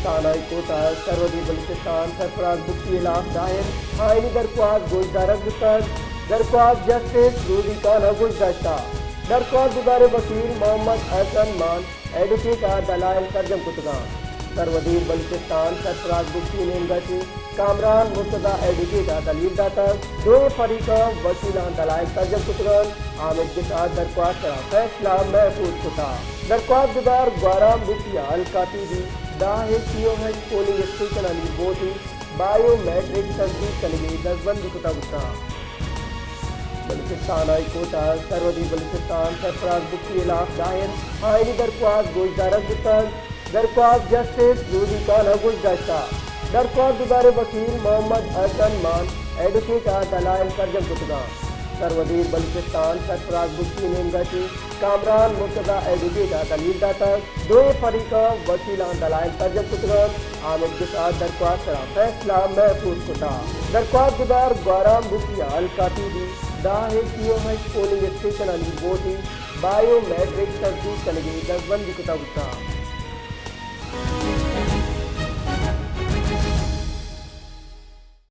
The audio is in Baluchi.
ہائی کورٹ ءَ سرودی بلوچستان سرفراز بگٹی ءِ ہلاپ دائر آئینی درخواست گوشدارگ بوتگ۔ درخواست جسٹس روزی خان ءَ گوشداشتہ۔ درخواست گزار ءِ وکیل محمد احسن مان ایڈووکیٹ ءَ دلائل سرجم کتگ اَنت۔ سروزیر بلوچستان سرفراز بگٹی ءِ نیمگ ءَ چہ کامران مرتضی ایڈووکیٹ ءَ دلیل داتگ۔ دوئیں فریقاں وکیلاں دلائل سرجم کتگ اَنت۔ آمید گس ءَ درخواست ءِ سرا فیصلہ محفوظ کتگ۔ درخواست گزار گوھرام بگٹی ءَ الکاپی بی داں ءُ سی او ایچ پولنگ اسٹیشنانی ووٹی بائیو میٹرک تصدیق کنگ ءِ دزبندی کتگ بوتگ۔ بلوچستان ہائی کورٹ ءَ سرودی بلوچستان سرفراز بگٹی ءِ ہلاپ دائر آئینی درخواست گوشدارگ بوتگ۔ درخواست جسٹس روزی خان ءَ گوشداشتہ۔ درخواست گزار ءِ وکیل محمد احسن مان ایڈووکیٹ ءَ دلائل سرجم کتگ اَنت۔ سروزیر بلوچستان سرفراز بگٹی ءِ نیمگ ءَ چہ کامران مرتضی ایڈووکیٹ ءَ دلیل داتگ۔ دوئیں فریقاں وکیلاں دلائل سرجم کتگ اَنت۔ آمید گس ءَ درخواست ءِ سرا فیصلہ محفوظ کتگ۔ درخواست گزار گوھرام بگٹی ءَ الکاپی بی داں ءُ سی او ایچ پولنگ اسٹیشنانی ووٹی بائیو میٹرک تصدیق کنگ ءِ دزبندی کتگ بوتگ۔